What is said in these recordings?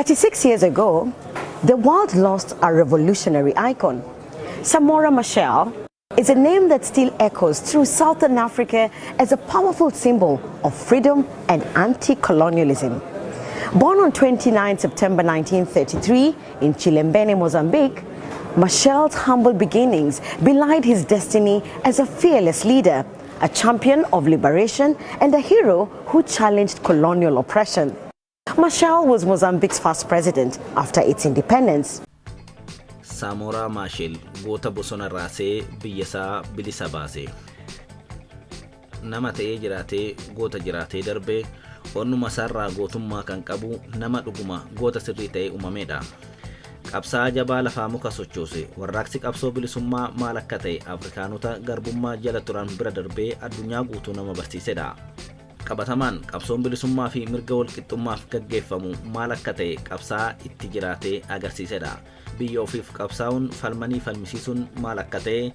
36 years ago, the world lost a revolutionary icon. Samora Machel is a name that still echoes through Southern Africa as a powerful symbol of freedom and anti-colonialism. Born on 29 September 1933 in Chilembene, Mozambique, Machel's humble beginnings belied his destiny as a fearless leader, a champion of liberation, and a hero who challenged colonial oppression. Machel was Mozambique's first president after its independence. Saamoraa Maasheel, goota bosona raasee biyya isaa bilisa baase. Nama ta'ee jiraatee, goota jiraatee darbee, onnuma isaarraa gootummaa kan qabu, nama dhuguma goota sirrii ta'ee uumameedha. Qabsaa'aa jabaa lafaa muka sochoose, warraaqsi qabsoo bilisummaa maal akka ta'e Afrikaanota garbummaa jala turan bira darbee addunyaa guutuu nama barsiisedha. Qabatamaan qabsoon bilisummaa fi mirga walqixxummaaf gaggeeffamu maal akka ta'e qabsaa'aa itti jiraatee agarsiisedha. Biyya ofiif qabsaa'uun, falmanii falmisiisuun maal akka ta'e,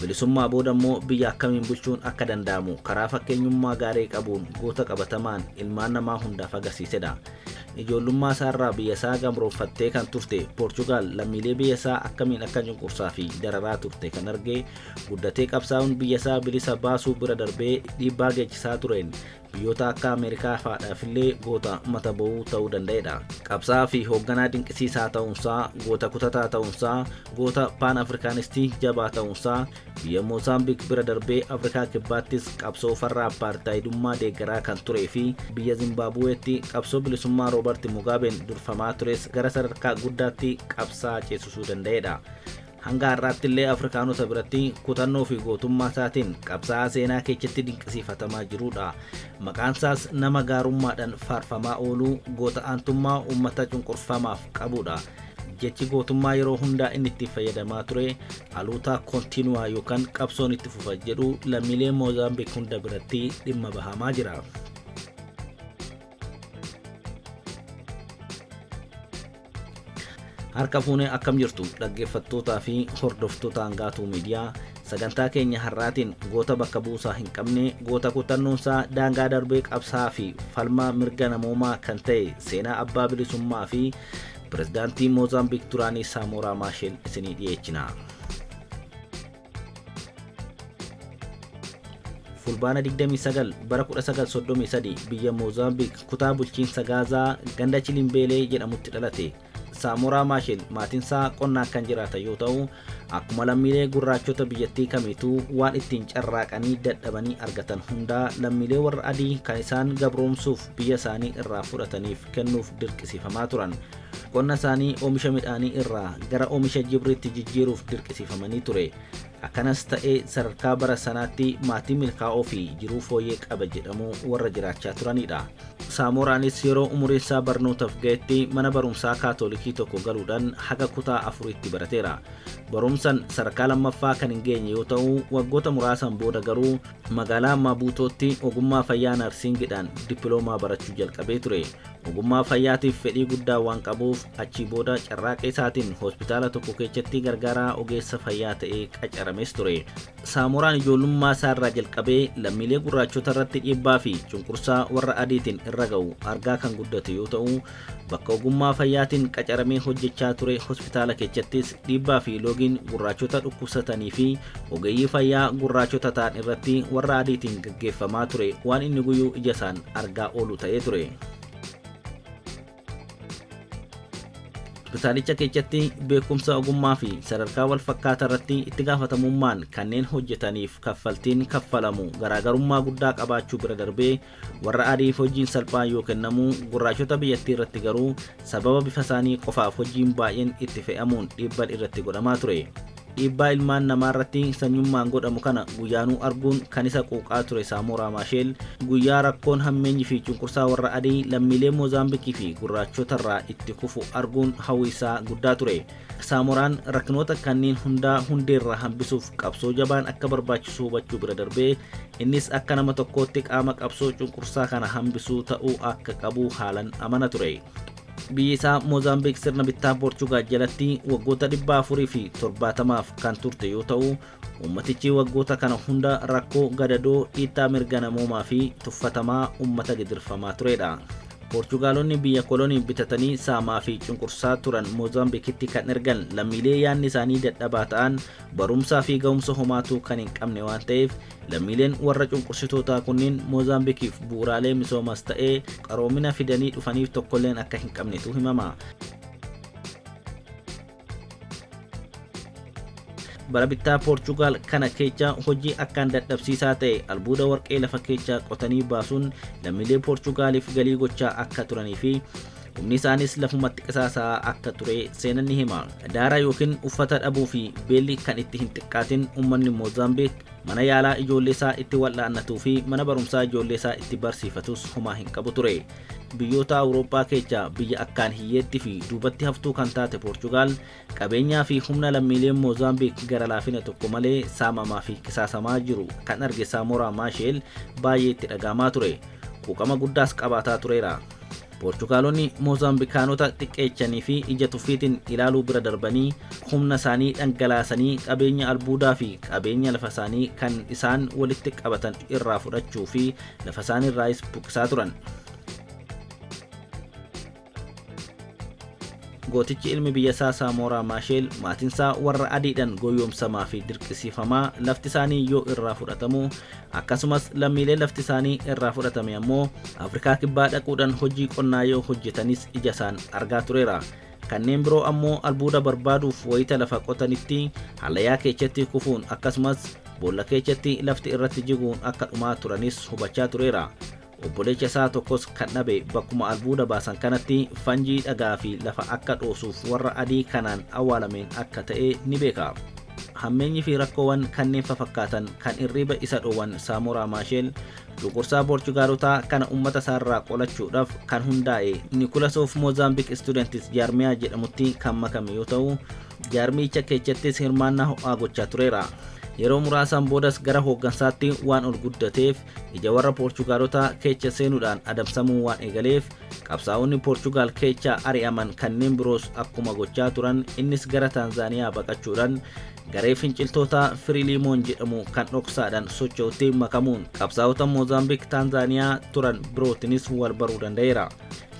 bilisummaa booda immoo biyya akkamiin bulchuun akka danda'amu karaa fakkeenyummaa gaarii qabuun goota qabatamaan ilmaan namaa hundaaf agarsiisedha. Ijoollummaa isaarraa biyya isaa gamrooffattee kan turte Poorchugaal lammiilee biyya isaa akkamiin akka cunqursaa fi dararaa turte kan argee guddatee, qabsaa'uun biyya isaa bilisa baasuu bira darbee dhiibbaa geessisaa tureen biyyoota akka Ameerikaa fa'aadhaafillee goota mata ba'uu ta'uu danda'edha. Qabsaa'aa fi hoogganaa dinqisiisaa ta'uunsaa, goota kutataa ta'uunsaa, goota paan Afrikaanistii jabaa ta'uunsaa, biyya Moozaambiik bira darbee Afrikaa Kibbaattis qabsoo farra appaartaayidummaa deeggaraa kan turee fi biyya Zimbaabuweetti qabsoo bilisummaa Roobert Mugaabeen durfamaa tures gara sadarkaa guddaatti qabsaa ceesisuu danda'edha. Hanga har'aatti illee Afrikaanota biratti kutannoo fi gootummaa isaatiin qabsaa'aa seenaa keessatti dinqisiifatamaa jirudha. Maqaan isaas nama gaarummaadhaan faarfamaa ooluu, goota aantummaa uummata cunqurfamaaf qabudha. Jechi gootummaa yeroo hundaa inni itti fayyadamaa ture "A luta continua" yookaan qabsoon itti fufa jedhu lammiilee Moozaambiik hunda biratti dhimma bahamaa jira. Harka fuunee, akkam jirtu dhaggeeffattootaa fi hordoftoota Hangaatuu Miidiyaa? Sagantaa keenya har'aatiin goota bakka buusaa hin qabne, goota kutannoonsaa daangaa darbee, qabsaa fi falmaa mirga namoomaa kan ta'e, seenaa abbaa bilisummaa fi pirezidaantii Moozaambiik duraanii Saamoraa Maasheel isinii dhiyeechina. Fulbaana 29 bara 1933 biyya Moozaambiik, kutaa bulchiinsa Gaazaa, ganda Chilimbeelee jedhamutti dhalate. Saamoraa Maasheel maatinsaa qonnaan kan jiraatan yoo ta'u, akkuma lammiilee gurraachota biyyattii kamiituu waan ittiin carraaqanii dadhabanii argatan hundaa lammiilee warra adii kan isaan gabroomsuuf biyya isaanii irraa fudhataniif kennuuf dirqisiifamaa turan. Qonna isaanii oomisha midhaanii irraa gara oomisha jibriitti jijjiiruuf dirqisiifamanii ture. Akkanas ta'ee, sadarkaa bara sanaatti maatii milkaa'oo fi jiruu fooyyee qaba jedhamu warra jiraachaa turanidha. Saamoraanis yeroo umuriin isaa barnootaaf ga'etti mana barumsaa Kaatolikii tokko galuudhaan haga kutaa afuriitti barateera. Barumsan sadarkaa lammaffaa kan hin geenye yoo ta'u, waggoota muraasan booda garuu magaalaa Mabuutootti ogummaa fayyaa narsiingidhaan dippiloomaa barachuu jalqabee ture. Ogummaa fayyaatiif fedhii guddaa waan qabuuf, achii booda carraaqqii isaatiin hospitaala tokko keessatti gargaaraa ogeessa fayyaa ta'ee qacarames ture. Saamoraan ijoollummaa isaa irraa jalqabee lammiilee gurraachota irratti dhiibbaa fi cunqursaa warra adiitiin irra ga'u argaa kan guddate yoo ta'u, bakka ogummaa fayyaatiin qacaramee hojjechaa ture hospitaala keessattis dhiibbaa fi loogiin gurraachota dhukkubsatanii fi ogeeyyii fayyaa gurraachota ta'an irratti warra adiitiin gaggeeffamaa ture waan inni guyyuu ija isaan argaa oolu ta'ee ture. Hospitaalicha keessatti beekumsa ogummaa fi sadarkaa wal fakkaataa irratti itti gaafatamummaan kanneen hojjetaniif kaffaltiin kaffalamu garaagarummaa guddaa qabaachuu bira darbee, warra adiif hojiin salphaan yoo kennamu, gurraachota biyyattii irratti garuu sababa bifa isaanii qofaaf hojiin baay'een itti fe'amuun dhiibbaan irratti godhamaa ture. Dhiibbaa ilmaan namaa irratti sanyummaan godhamu kana guyyaanuu arguun kan isa quuqaa ture Saamoraa Maasheel, guyyaa rakkoon hammeenyi fi cunqursaa warra adii lammiilee Moozaambiikii fi gurraachota irraa itti kufu arguun hawwi isaa guddaa ture. Saamoraan rakkinoota kanneen hundaa hundeerraa hambisuuf qabsoo jabaan akka barbaachisu hubachuu bira darbee, innis akka nama tokkootti qaama qabsoo cunqursaa kana hambisuu ta'uu akka qabu haalan amana ture. Biyyi isaa Moozaambiik sirna bittaa Poorchugaal jalatti waggoota 470f kan turte yoo ta'u, uummatichi waggoota kana hunda rakkoo, gadadoo, dhiittaa mirga namoomaa fi tuffatamaa uummata gidirfamaa turedha. Poorchugaalonni biyya kolonii bitatanii saamaa fi cunqursaa turan Moozaambikitti kan ergan lammiilee yaadni isaanii dadhabaa ta'an, barumsaa fi ga'umsa homaatuu kan hin qabne waan ta'eef, lammiileen warra cunqursitootaa kunniin Moozaambikiif bu'uuraalee misoomas ta'ee qaroomina fidanii dhufaniif tokkolleen akka hin qabnetu himama. Bara bittaa Poorchugaal kana keessa hojii akkaan dadhabsiisaa ta'e albuuda warqee lafa keessa qotanii baasuun lammiilee Poorchugaaliif galii gochaa akka turanii fi humni isaanis lafumatti qisaasaa akka ture seenan ni hima. Daara yookiin uffata dhabuu fi beelli kan itti hin xiqqaatin uummanni Moozaambiik mana yaalaa ijoollee isaa itti wal'aannatuu fi mana barumsaa ijoollee isaa itti barsiifatus homaa hin qabu ture. Biyyoota Awurooppaa keessaa biyya akkaan hiyyeetti fi duubatti haftuu kan taate Poorchugaal qabeenyaa fi humna lammiileen Moozaambiik gara laafina tokko malee saamamaa fi qisaasamaa jiru kan arge Saamoraa Maasheel baay'ee itti dhagahamaa ture. Quuqama guddaas qabaataa tureera. Poorchugaalonni Moozaambikaanota xiqqeechanii fi ija tuffiitiin ilaaluu bira darbanii humna isaanii dhangalaasanii qabeenya albuudaa fi qabeenya lafa isaanii kan isaan walitti qabatan irraa fudhachuu fi lafa isaanii irraayis buqqisaa turan. Gootichi ilmi biyya isaa Saamoraa Maasheel maatinsaa warra adiidhaan goyoomsamaa fi dirqisiifamaa lafti isaanii yoo irraa fudhatamu, akkasumas lammiilee lafti isaanii irraa fudhatame ammoo Afrikaa Kibbaa dhaquudhaan hojii qonnaa yoo hojjetanis ija isaan argaa tureera. Kanneen biroo ammoo albuuda barbaaduuf wayita lafa qotanitti hallayyaa keessatti kufuun akkasumas boolla keessatti lafti irratti jiguun akka dhumaa turanis hubachaa tureera. Obboleessa isaa tokkos kan dhabe bakkuma albuuda baasan kanatti fanjii dhagaa fi lafa akka dhoosuuf warra adii kanaan awwaalameen akka ta'e ni beeka. Hammeenyi fi rakkoowwan kanneen fafakkaatan kan irriba isa dhoowwan Saamoraa Maasheel cunqursaa Poorchugaalotaa kana uummata isaarraa qolachuudhaaf kan hundaa'e Nucleus of Mozambique Students jaarmiyaa jedhamutti kan makame yoo ta'u, jaarmicha keessattis hirmaannaa ho'aa gochaa tureera. Yeroo muraasaan boodas gara hooggansaatti waan ol guddateef ija warra Poorchugaalotaa keessa seenuudhaan adamsamuu waan eegaleef, qabsaa'onni Poorchugaal keessa ari'aman kanneen biroos akkuma gochaa turan innis gara Taanzaaniyaa baqachuudhaan garee finciltoota Firiilimoon jedhamu kan dhoksaadhaan socho'utti makamuun qabsaa'ota Moozaambiik Taanzaaniyaa turan birootinis wal baruu danda'eera.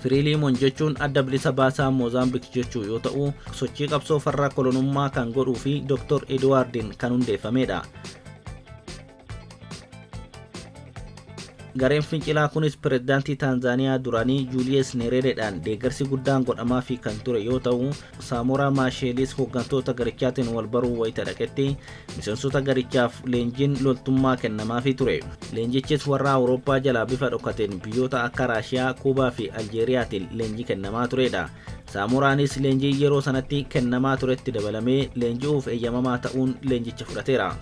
Firiilimoon jechuun adda bilisa baasaa Moozaambiik jechuu yoo ta'u, sochii qabsoo farra kolonummaa kan godhuu fi Dr. Eduwaardiin kan hundeeffamedha. Gareen fincilaa kunis pirezidaantii Taanzaaniyaa duraanii Juuliyes Nereereedhaan deeggarsi guddaan godhamaafii kan ture yoo ta'u, Saamoraa Maasheelis hooggantoota garichaatiin wal baruu wayita dhaqetti miseensota garichaaf leenjiin loltummaa kennamaafii ture. Leenjichis warra Awurooppaa jalaa bifa dhokateen biyyoota akka Raashiyaa, Kuubaa fi Aljeeriyaatiin leenjii kennamaa turedha. Saamoraanis leenjii yeroo sanatti kennamaa turetti dabalamee leenji'uuf eeyyamamaa ta'uun leenjicha fudhateera.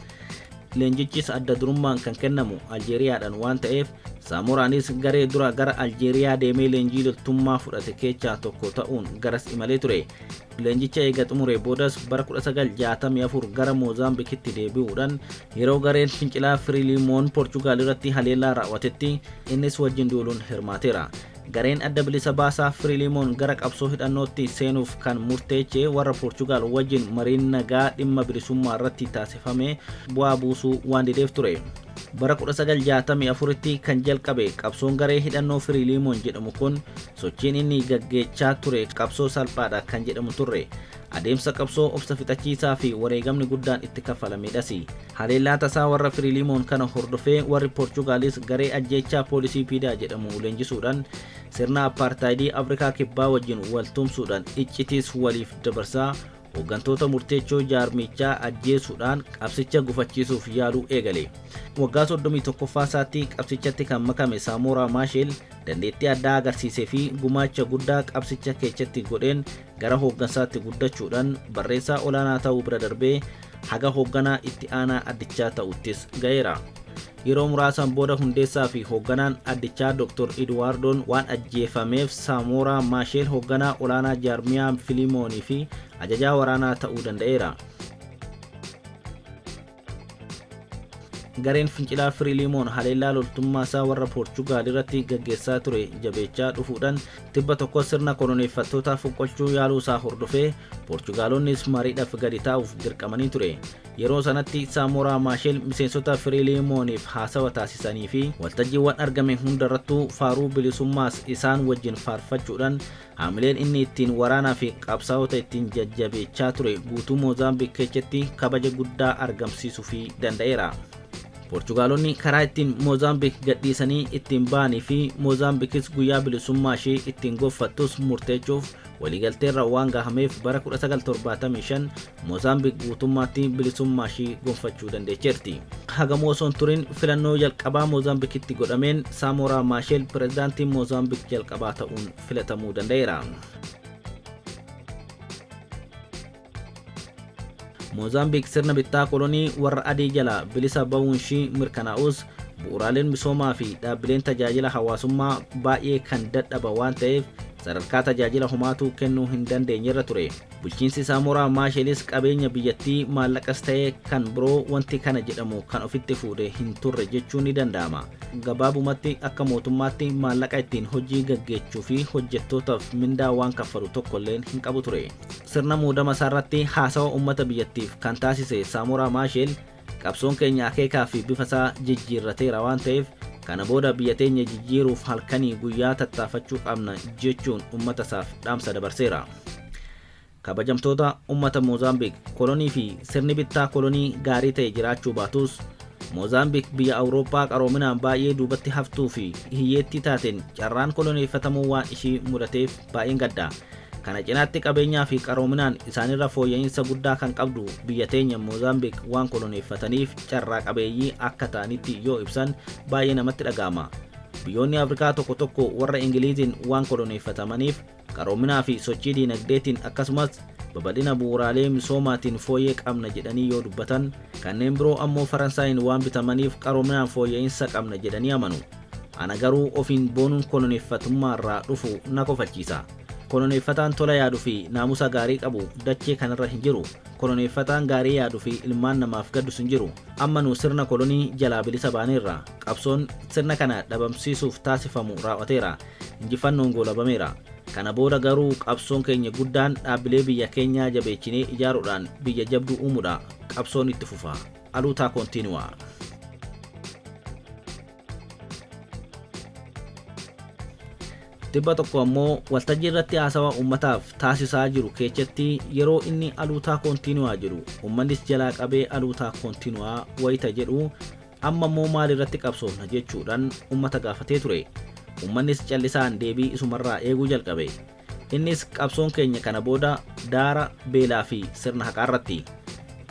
Leenjichis adda durummaan kan kennamu Aljeeriyaadhaan waan ta'eef, Saamoraanis garee dura gara Aljeeriyaa deemee leenjii loltummaa fudhate keessaa tokko ta'uun garas imalee ture. Leenjicha eega xumuree boodas bara 1964 gara Moozaambikitti deebi'uudhaan yeroo gareen fincilaa Firiilimoon Poorchugaal irratti haleellaa raawwatetti innis wajjin duuluun hirmaateera. Gareen adda bilisa baasaa Firiilimoon gara qabsoo hidhannootti seenuuf kan murteeche warra Poorchugaal wajjin mariin nagaa dhimma bilisummaa irratti taasifame bu'aa buusuu waan dideef ture. Bara 1964tti kan jalqabe qabsoon garee hidhannoo Firiilimoon jedhamu kun sochiin inni gaggeechaa ture qabsoo salphaadha kan jedhamu turre. Adeemsa qabsoo obsa fixachiisaa fi wareegamni guddaan itti kaffalamedhas. Haleellaa tasaa warra Firiilimoon kana hordofee warri Poorchugaalis garee ajjeechaa poolisii Piidaa jedhamu leenjisuudhaan sirna appaartaayidii Afrikaa Kibbaa wajjin wal tumsuudhaan iccitiis waliif dabarsaa hooggantoota murteechoo jaarmichaa ajjeesuudhaan qabsicha gufachiisuuf yaaluu eegale. Waggaa 31ffaa isaatti qabsichatti kan makame Saamoraa Maasheel dandeettii addaa agarsiisee fi gumaacha guddaa qabsicha keessatti godheen gara hooggansaatti guddachuudhaan barreessaa olaanaa ta'uu bira darbee haga hoogganaa itti aanaa addichaa ta'uttis ga'eera. Yeroo muraasaan booda hundeessaa fi hoogganaan addichaa Dr. Eduwaardoon waan ajjeefameef Saamoraa Maasheel hoogganaa olaanaa jaarmiyaa Filiimoonii fi ajajaa waraanaa ta'uu danda'eera. Gareen fincilaa Firiiliimoon haleellaa loltummaa isaa warra Poorchugaal irratti gaggeessaa ture jabeechaa dhufuudhaan tibba tokko sirna koloneeffattootaa fonqolchuu yaaluu isaa hordofee Poorchugaalonnis mariidhaaf gadi taa'uuf dirqamanii ture. Yeroo sanatti Saamoraa Maasheel miseensota Firiiliimooniif haasawa taasisanii fi waltajjiiwwan argame hundarrattuu faaruu bilisummaas isaan wajjin faarfachuudhaan haamileen inni ittiin waraanaa fi qabsaa'ota ittiin jajjabeechaa ture guutuu Moozaambiik keessatti kabaja guddaa argamsiisuufii danda'eera. Poorchugaalonni karaa ittiin Moozaambiik gadhiisanii ittiin ba'anii fi Moozaambiikis guyyaa bilisummaa ishee ittiin gonfattus murteechuuf waliigalteerra waan gahameef bara 1975 Moozaambiik guutummaatti bilisummaa ishee gonfachuu dandeecheerti. Hagamoo osoo hin turin filannoo jalqabaa Moozaambiikitti godhameen Saamoraa Maasheel pirezidaantii Moozaambiik jalqabaa ta'uun filatamuu danda'eera. Moozaambiik sirna bittaa kolonii warra adii jalaa bilisa ba'uun ishii mirkanaa'us bu'uuraaleen misoomaa fi dhaabbileen tajaajila hawaasummaa baay'ee kan dadhaba waan ta'eef sadarkaa tajaajila homaatuu kennuu hin dandeenyerra ture. Bulchiinsi Saamoraa Maasheelis qabeenya biyyattii maallaqas ta'ee kan biroo wanti kana jedhamu kan ofitti fuudhe hin turre jechuun ni danda'ama. Gabaabumatti akka mootummaatti maallaqa ittiin hojii gaggeechuu fi hojjettootaaf mindaa waan kaffalu tokkolleen hin qabu ture. Sirna muudama isaarratti haasawa uummata biyyattiif kan taasise Saamoraa Maasheel qabsoon keenya akeekaa fi bifa isaa jijjiirrateera waan ta'eef kana booda biyya teenya jijjiiruuf halkanii guyyaa tattaafachuu qabna jechuun uummata isaaf dhaamsa dabarseera. Kabajamtoota uummata Moozaambiik kolonii fi sirni bittaa kolonii gaarii ta'e jiraachuu baatus Moozaambiik biyya Awurooppaa qaroominaan baay'ee duubatti haftuu fi hiyyeettii taateen carraan koloneeffatamuu waan ishii mudateef baay'een gadda. Kana cinaatti qabeenyaa fi qaroominaan isaanirra fooyya'insa guddaa kan qabdu biyya teenya Moozaambiik waan koloneeffataniif carraa qabeeyyii akka ta'anitti yoo ibsan baay'ee namatti dhaga'ama. Biyyoonni Afrikaa tokko tokko warra Ingiliiziin waan koloneeffatamaniif qaroominaa fi sochii diinagdeetiin akkasumas babal'ina bu'uuraalee misoomaatiin fooyyee qabna jedhanii yoo dubbatan kanneen biroo ammoo Faransaayiin waan bitamaniif qaroominaan fooyya'insa qabna jedhanii amanu. Ana garuu ofiin boonuun koloneeffatummaarraa dhufu na kofalchiisa. Koloneeffataan tola yaaduu fi naamusa gaarii qabu dachee kanarra hin jiru. Koloneeffataan gaarii yaaduu fi ilmaan namaaf gaddus hin jiru. Amma nu sirna kolonii jalaa bilisa baaneerra. Qabsoon sirna kana dhabamsiisuuf taasifamu raawwateera. Injifannoon goolabameera. Kana booda garuu qabsoon keenya guddaan dhaabbilee biyya keenyaa jabeechinee ijaaruudhaan biyya jabduu uumuudha. Qabsoon itti fufa. Aluutaa koontiinuwaa. Tibba tokko ammoo waltajjii irratti haasawa uummataaf taasisaa jiru keessatti yeroo inni aluutaa koontiinuwaa jedhu uummannis jalaa qabee aluutaa koontiinuwaa wayita jedhu amma immoo maal irratti qabsoofna jechuudhaan uummata gaafatee ture. Uummannis callisaan deebii isumarraa eeguu jalqabe. Innis qabsoon keenya kana booda daara beelaa fi sirna haqaarratti.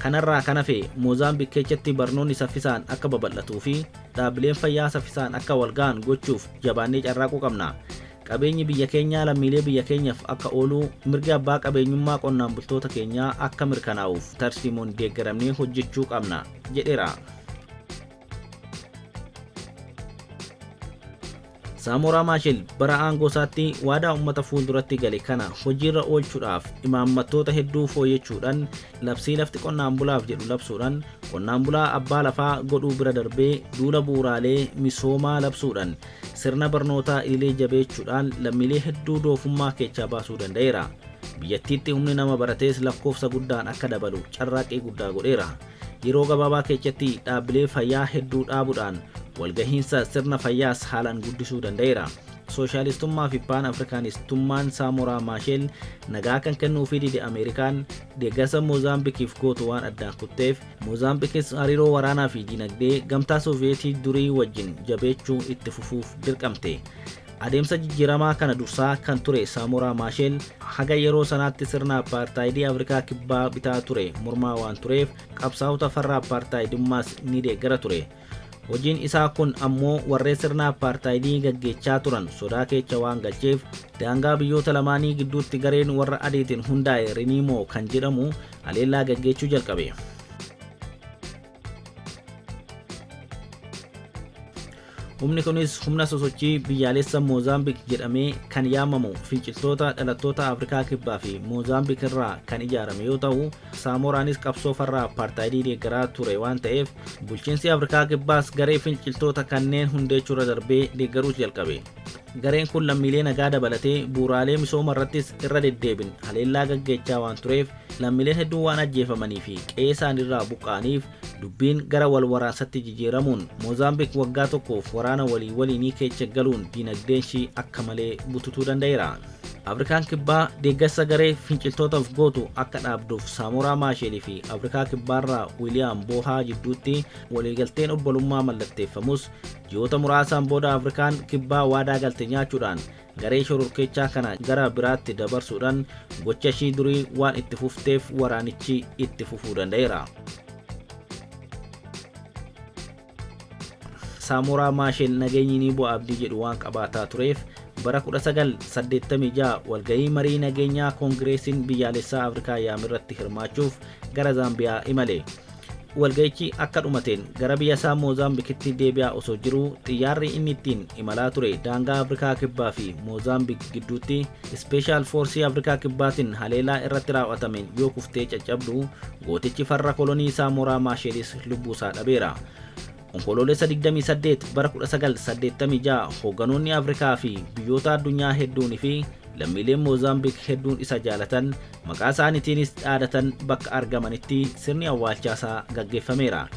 Kanarraa kan hafe Moozaambiik keessatti barnoonni saffisaan akka babal'atuu fi dhaabbileen fayyaa saffisaan akka walga'an gochuuf jabaannee carraaquu qabna. Qabeenyi biyya keenyaa lammiilee biyya keenyaaf akka oolu mirga abbaa qabeenyummaa qonnaan bultoota keenyaa akka mirkanaa'uuf tarsiimoon deeggaramnee hojjechuu qabna jedheera. Saamoraa Maasheel bara aangoo isaatti waadaa uummata fuulduratti gale kana hojiirra oolchuudhaaf imaammattoota hedduu fooyyachuudhaan labsii lafti qonnaan bulaaf jedhu labsuudhaan qonnaan bulaa abbaa lafaa godhuu bira darbee duula bu'uuraalee misoomaa labsuudhaan sirna barnootaa idilee jabeechuudhaan lammiilee hedduu doofummaa keessaa baasuu danda'eera. Biyyattiitti humni nama baratees lakkoofsa guddaan akka dabalu carraaqqii guddaa godheera. Yeroo gabaabaa keessatti dhaabbilee fayyaa hedduu dhaabuudhaan walgahiinsa sirna fayyaas haalaan guddisuu danda'eera. Sooshaalistummaa fi paan afrikaanistummaan Saamoraa Maasheel nagaa kan kennuufii dide Ameerikaan deeggarsa Moozaambikiif gootu waan addaan kutteef Moozaambiikis hariiroo waraanaa fi diinagdee gamtaa Sooviyeetii durii wajjin jabeechuu itti fufuuf dirqamte. Adeemsa jijjiiramaa kana dursaa kan ture Saamoraa Maasheel haga yeroo sanaatti sirna apartaayidii Afrikaa kibbaa bitaa ture mormaa waan tureef qabsaa'ota farra apartaayidummaas ni deeggara ture. Hojiin isaa kun ammoo warreen sirna apartaayidii gaggeechaa turan sodaa keessa waan galcheef daangaa biyyoota lamaanii gidduutti gareen warra adiitiin hundaa'e Riniimoo kan jedhamu haleellaa gaggeechuu jalqabe. Humni kunis humna sosochii biyyaalessa Moozaambiik jedhamee kan yaamamu finciltoota dhalattoota Afrikaa Kibbaa fi Moozaambiik irraa kan ijaarame yoo ta'u, Saamoraanis qabsoo farra apartaayidii deeggaraa ture waan ta'eef, bulchiinsi Afrikaa Kibbaas garee finciltoota kanneen hundeechuurra darbee deeggaruus jalqabe. Gareen kun lammiilee nagaa dabalatee bu'uuraalee misooma irrattis irra deddeebin haleellaa gaggeechaa waan tureef, lammiileen hedduun waan ajjeefamanii fi qe'ee isaaniirraa buqqa'aniif, dubbiin gara wal waraansatti jijjiiramuun Moozaambiik waggaa tokkoof waraana walii waliinii keessa galuun diinagdeen ishii akka malee bututuu danda'eera. Afrikaan Kibbaa deeggarsa garee finciltootaaf gootu akka dhaabduuf Saamoraa Maasheelii fi Afrikaa Kibbaarraa Wiiliyaam Boohaa jidduutti waliigalteen obbolummaa mallatteeffamus, ji'oota muraasaan booda Afrikaan Kibbaa waadaa galte nyaachuudhaan garee shororkeechaa kana gara biraatti dabarsuudhaan gocha ishii durii waan itti fufteef waraanichi itti fufuu danda'eera. Saamoraa Maasheel nageenyi ni bu'a abdii jedhu waan qabaataa tureef, bara 1986 walgahii marii nageenyaa Koongireesiin biyyaalessaa Afrikaa yaamirratti hirmaachuuf gara Zaambiyaa imale. Walga'ichi akka dhumateen gara biyya isaa Moozaambikitti deebi'aa osoo jiruu, xiyyaarri inni ittiin imalaa ture daangaa Afrikaa Kibbaa fi Moozaambik gidduutti Ispeeshaal Foorsii Afrikaa Kibbaatiin haleelaa irratti raawwatameen yoo kuftee caccabdu, gootichi farra kolonii Saamoraa Maasheelis lubbuu isaa dhabeera. Onkoloolessa 28 bara 1986 hoogganoonni Afrikaa fi biyyoota addunyaa hedduunii fi lammiileen Moozaambiik hedduun isa jaalatan, maqaa isaaniitiinis dhaadatan bakka argamanitti sirni awwaalchaasaa gaggeeffameera.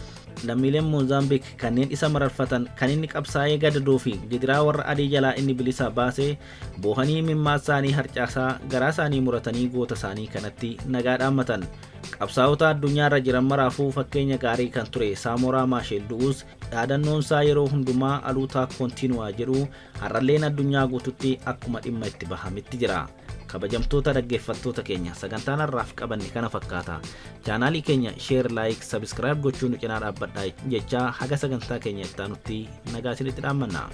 Lammiileen Moozaambiik kanneen isa mararfatan, kan inni qabsaa'ee gadadoo fi gidiraa warra adii jalaa inni bilisa baase, boohanii mimmaa isaanii harcaasaa, garaa isaanii muratanii goota isaanii kanatti nagaa dhaammatan. Qabsaa'ota addunyaarra jiran maraafuu fakkeenya gaarii kan ture Saamoraa Maasheel du'us, dhaadannoon isaa yeroo hundumaa "Aluutaa Koontiinuwaa" jedhu har'alleen addunyaa guututti akkuma dhimma itti bahametti jira. Kabajamtoota dhaggeeffattoota keenya, sagantaan har'aaf qabanne kana fakkaata. Chaanaalii keenya share, like, subscribe gochuun nu cinaa dhaabbadhaa jechaa, haga sagantaa keenya itti aanutti nagaa isinitti dhaammanna.